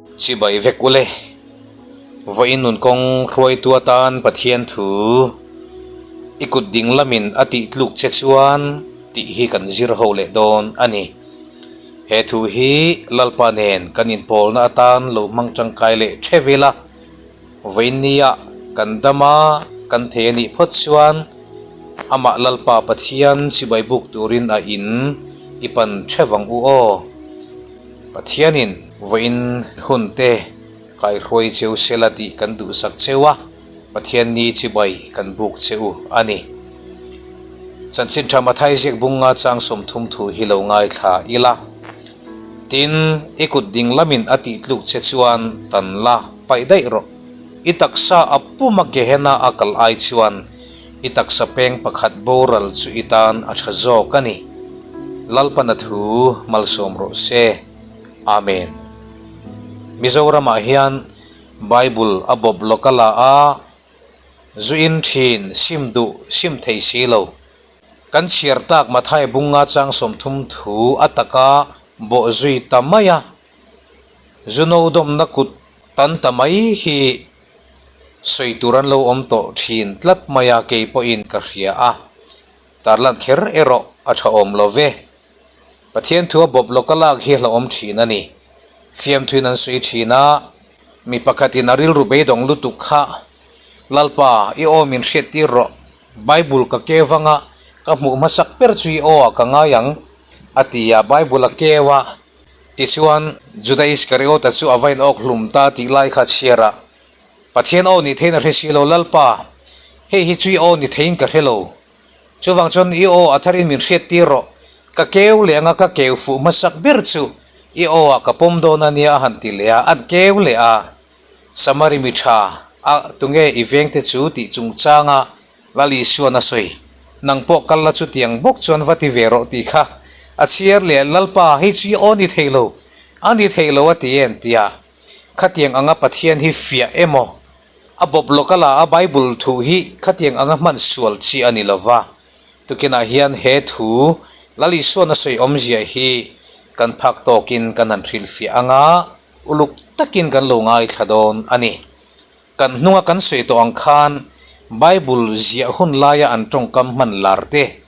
Chibai vek ule. Vawiin nun kawng hruaitu atan Pathian thu i kut ding lamin a tih tluk che chuan tih hi kan zir ho leh dawn a ni. He thu hi Lalpa nen kan inpawlna atan lo hmang tangkai leh theuh ila, vawiin nia kan dama kan thei a nih phawt chuan amah Lalpa Pathian chibai buk turin a in i pan theuh ang u aw. Pathianin vawiin hun te kaihruai cheu sela tih kan duhsak cheu a, Pathian ni chibai kan buk che u a ni. Chanchin tha Mathai ziak bunga chang 30 thu hi lo ngaithla ila. Tin, i kut ding lamin a tih tluk che chuan tan la paih daih rawh. I taksa a puma Gehenna a kal ai chuan i taksa peng pakhat boral chu i tan a tha zawk a ni. Lalpana thu malsawm rawh se. Amen. Mizoramah hian Bible a bawp lawk a la a, zu in thin sim duh sim thei si lo. Kan chhiar tak Mathai bunga chang 30 thu a taka bawh zui ta mai a, zu no dawmna kut tan ta mai hi sawi tur an lo awm tawh thin tlat mai a kei pawhin ka hria a, tarlan kher erawh a tha awm lo ve. Pathian thu a bawp lawk a lak hi hlauhawm thin a ni. Fiamthuin an sawi thin a, mi pakhatin a rilru beidawng lutuk kha, Lalpa, i aw min hriattir rawh, Bible ka keu anga ka hmuh hmasak ber chu i aw ah ka ngai ang, a ti a, Bible a keu a, tichuan Juda Iskariota chu a va in awk hlum ta tih lai kha chhiar a, Pathian aw ni theiin a hre si lo, Lalpa, hei hi chu i aw ni theiin ka hre lo, Chuvang chuan i aw a tharin min hriattir rawh, ka keu leh anga ka keu fuh hmasak ber chu i aw ah ka pawm dawn a nia a han ti leh a, an keu leh a. Samari mi tha a tunge i vengte chu tih chungchanga Lal Isuan a sawi, nang pawh kal la chutiang bawk chuan va ti ve rawh tih kha a chhiar leh a, Lalpa hei chu i aw ni thei lo, a ni thei lo a ti em tia khatiang anga Pathian hi fiah emaw A bawp lawk a la a Bible thu hi khatiang anga hman sual chi a ni lova, tukinah hian he thu Lal Isuan a sawi awmzia hi kan phak tawkin kan han hrilhfiah anga uluk takin kan lo ngaithla dawn a ni. Kan hnunga kan sawi tawh ang khan Bible ziah hun laia an tawngkam hman lar te,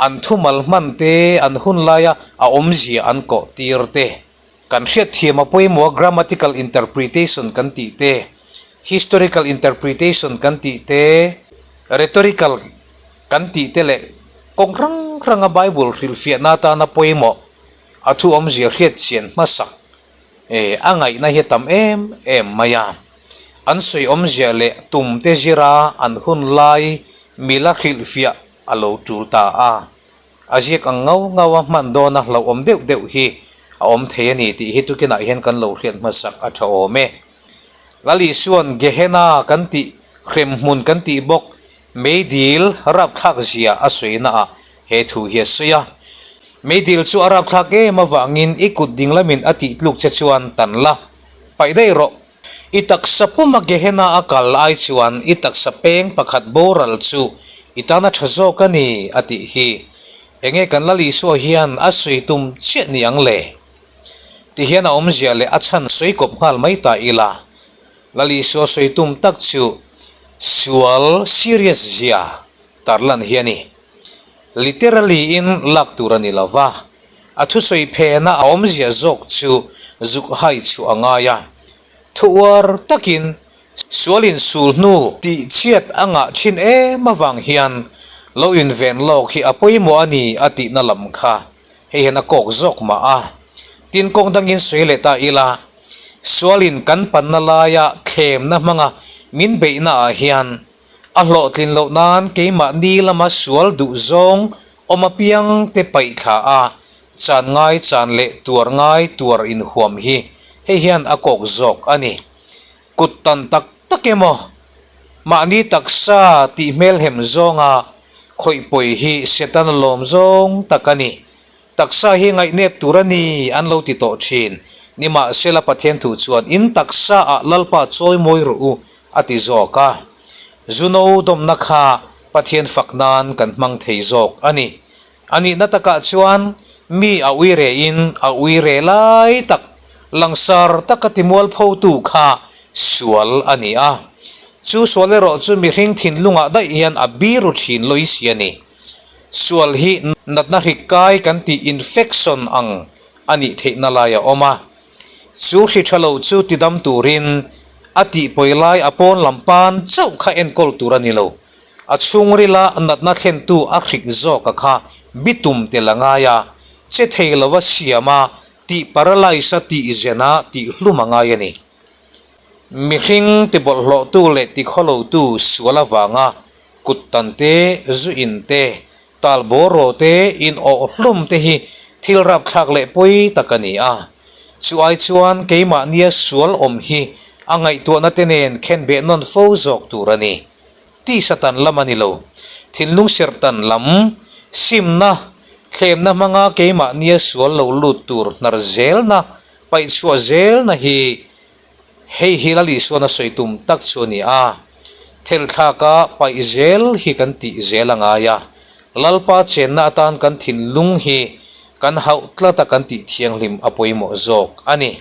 an thumal hman te, an hun laia a awmzia an kawh tir te, Kan hriatthiam a pawimawh a grammatical interpretation kan tih te, historical interpretation kan tih te, rhetorical kan tih te leh kawng hrang hranga Bible hrilhfiahna atana pawimawh a thu awmzia hriatchian hmasak eh a ngaihna hi a tam em em mai a. An sawi awmzia leh tum te zira an hun lai mila hrilhfiah a lo tul ta a. A ziak ang ngau ngau a hman dawna hlauhawm deuh deuh hi a awm thei a ni tih hi tukinah hian kan lo hriat hmasak a tha awm e. Lal Isua'n Gehenna kan tih hrem hmun kan tih bawk meidil rapthlak zia a sawi naah he thu hi a sawi a. Meidil chu a rapthlak em avangin i kut ding lamin a tih tluk che chuan tan la, paih daih rawh. I taksa puma Gehenna a kal ai chuan i taksa peng pakhat boral chu i tan a tha zawk a ni, a tih hi. Enge kan Lal Isua hian a sawi tum chiah ni ang le? Ti hian a awmzia leh a chhan sawi kawp nghal mai ta ila. Lal Isua sawi tum tak chu sual serious zia tarlan hi a ni. Literally in lak tur a ni lo va, a thusawi phena a awmzia zawk chu zuk hai chhuah a ngai a. Thu uar takin sual insul hnu tih chhiat a ngah thin em avang hian lo inven lawk hi a pawimawh a ni a tihna lam kha hei hian a kawk zawk mah a. Tin kawng dangin sawi leh ta ila, sualin kan panna laia thlemna hmanga min beihna ah hian A hlawhtlin loh nan keimahni lama sual duh zawng awm apiang te paih thla a, chan ngai chan leh tuar ngai tuar inhuam hi hei hian a kawk zawk a ni. Kut tan tak tak emaw, mahni taksa tih hmelhem zawnga khawih pawi hi Setana lawm zawng tak a ni. Taksa hi ngaihnep tur a ni an lo ti tawh thin. Nimahsela Pathian thu chuan in taksa ah Lalpa chawimawi rawh u a ti zawk a. Zuno dawmna kha Pathian fak nan kan hmang thei zawk a ni. A nihna takah chuan mi a uire in a uire lai tak. Langsar taka timualphotu kha sual a ni a. Chu sual erawh chu mihring thinlungah daih hian a biru thin lawi si a ni. Sual hi natna hrik kai kan tih infection ang a nih theihna lai a awm a. Chu hri tha lo chu tidam turin a tihpawi lai a pawn lam pan chauh kha enkawl tur a ni lo. A chhungrila natna thlentu a hrik zawka kha bitum tel a ngai a, che thei lova siam a, tih paralyse a tih zen a tih hlum a ngai a ni. Mihring tibawlhhlawhtu leh tikhawlotu sual avanga kut tan te, zu in te, tal bawraw te, in awh hlum te hi thil rapthlak leh pawi tak a ni a. Chu ai chuan keimahnia sual awm hi a ngaihtuahna te nen khenbeh nawn fo zawk tur a ni. Tisa tan lam a ni lo. Thinlung serh tan lam, simna, thlemna hmanga keimahnia sual lo lut tur hnar zelna, paihchhuah zelna hi hei hi Lal Isuan a sawi tum tak chu a ni a. Thelthlaka paih zel hi kan tih zel a ngai a. Lalpa chenna atan kan thinlung hi kan hauh tlat a kan tih thianghlim a pawimawh zawk a ni.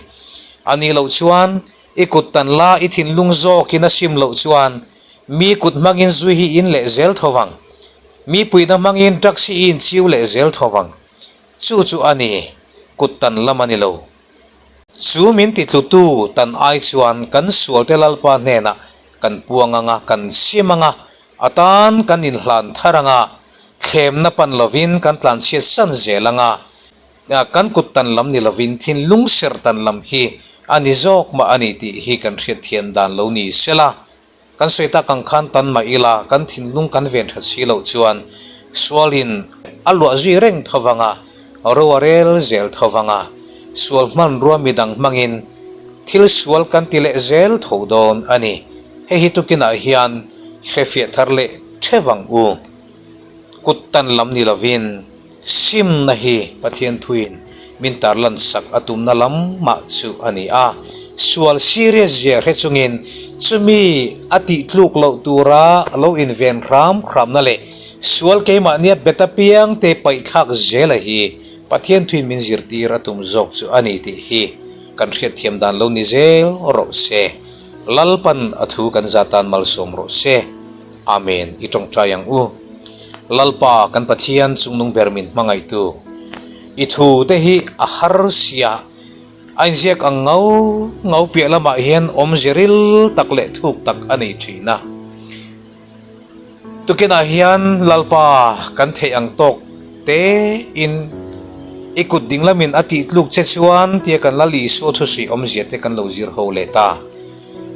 A nih loh chuan I kut tan la i thinlung zawkin a sim loh chuan mi kut hmangin zui hi in leh zel tho vang. Mi puihna hmangin drugs hi i inchiu leh zel tho vang. Chu chu a ni, kut tan lam a ni lo. Chu min titlutu tan ai chuan kan sualte Lalpa hnenah kan puang anga kan sim anga a tan kan inhlan thar anga thlemna pan lovin kan tlanchhiat san zel anga Kan kut tan lam ni lovin thinlung ser tan lam hi a ni zawk mah a ni tih hi kan hriatthiam dan lo ni sela. Kan sawi tak ang khan tan mah ila kan thinlung kan ven that si loh chuan sualin a luah zui reng tho vang a, ro a rel zel tho vang a, sual hmanrua midang hmangin thil sual kan ti leh zel tho dawn a ni. Hei hi tukinah hian hrefiah thar leh thevang u. Kut tan lam ni lovin simna hi Pathian thuin min tarlan sak a tumna lam mah chu a ni a. Sual serious zia hre chungin chumi a tih tluk loh tura lo inven hram hramna leh sual keimahnia bet apiang te paihthlak zela hi Pathian thuin min zirtir a tum zawk chu a ni tih hi kan hriatthiam dan lo ni zel rawh se. Lalpan a thu kan zatan malsawm rawh se. Amen, i tawngtai ang u. Lalpa kan Pathian chungnung ber min hmangaihtu, i thu te hi a har sia, a inziak ang ngau ngau piah lamah hian awmze ril tak leh thuk tak a nei thin a. Tukinah hian Lalpa kan theih ang tawk te in i kut ding lamin a tih tluk che chuan tia kan Lal Isua thusuih awmzia te kan lo zir ho leh ta.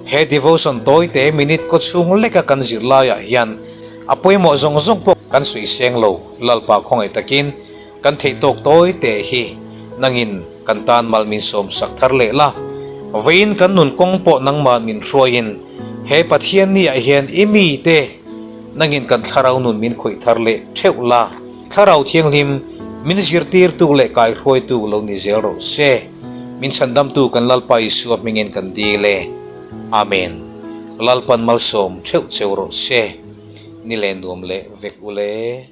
He devotion tawite minute kaw chhung leka kan zir laiah hian a pawimawh zawng zawng pawh kan suih seng lo, Lalpa khawngaih takin kan theih tawk tawite hi nangin kan tan mal min sawm sak thar leh la. Vawiin kan nun kawng pawh nangmah min hruaiin he Pathian niah hian i mite nangin kan thlarau nun min khawih thar leh theuh la, Thlarau Thianghlim min zirtirtu leh kaihruaitu lo ni zel rawh se. Min chhandamtu kan Lalpa Isua hmingin kan dil e. Amen. Lalpan malsawm theuh cheu rawh se. Ni leh nuam leh vek ule.